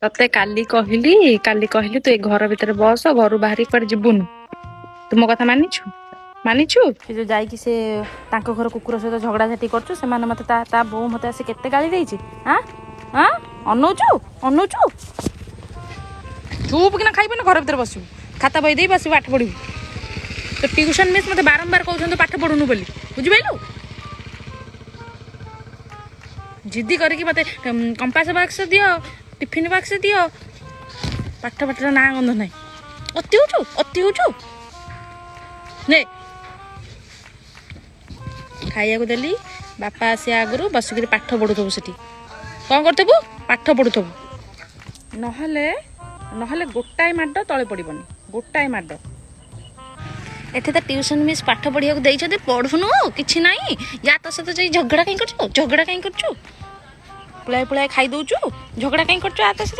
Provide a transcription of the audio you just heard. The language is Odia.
ତତେ କାଲି କହିଲି, କାଲି କହିଲି ତୁ ଏ ଘର ଭିତରେ ବସ, ଘରୁ ବାହାରି କୁଆଡେ ଯିବୁନି। ତୁ ମୋ କଥା ମାନିଛୁ? ମାନିଛୁ? ସେ ଯେଉଁ ଯାଇକି ସେ ତାଙ୍କ ଘର କୁକୁର ସହିତ ଝଗଡ଼ାଝାଟି କରୁଛୁ, ସେମାନେ ମୋତେ ତା ତା ବୋଉ ମୋତେ ଆସି କେତେ ଗାଳି ଦେଇଛି। ଆଁ ଆଁ ଅନଉଛୁ ଅନଉଛୁ, ଚୁପ୍ କିନା ଖାଇବୁ ନା ଘର ଭିତରେ ବସିବୁ, ଖାତା ବହି ଦେଇ ବସିବୁ, ପାଠ ପଢିବୁ। ତ ଟ୍ୟୁସନ ମିସ୍ ମୋତେ ବାରମ୍ବାର କହୁଛନ୍ତି ପାଠ ପଢୁନୁ ବୋଲି, ବୁଝିପାରିଲୁ? ଜିଦି କରିକି ମୋତେ କମ୍ପାସ ବାକ୍ସ ଦିଅ, ଟିଫିନ୍ ବାକ୍ସ ଦିଅ, ପାଠ ପାଠର ନାଁ ଗନ୍ଧ ନାହିଁ। ଅତି ହଉଛୁ, ଅତି ହଉଛୁ। ନେ ଖାଇବାକୁ ଦେଲି। ବାପା ଆସିବା ଆଗରୁ ବସିକିରି ପାଠ ପଢୁଥିବୁ। ସେଠି କ'ଣ କରୁଥିବୁ? ପାଠ ପଢୁଥିବୁ। ନହେଲେ ନହେଲେ ଗୋଟାଏ ମାଡ଼ ତଳେ ପଡ଼ିବନି, ଗୋଟାଏ ମାଡ଼। ଏଠି ତ ଟ୍ୟୁସନ୍ ମିସ୍ ପାଠ ପଢ଼ିବାକୁ ଦେଇଛନ୍ତି, ପଢ଼ୁନୁ କିଛି ନାହିଁ। ୟା ତା ସହିତ ଯାଇ ଝଗଡ଼ା କାହିଁ କରୁଛୁ? ଝଗଡ଼ା କାହିଁ କରୁଛୁ? ପୁଳାଏ ପୁଳାଏ ଖାଇ ଦଉଛୁ, ଝଗଡ଼ା କାହିଁ କରୁଛୁ ଆ ତା ସହିତ?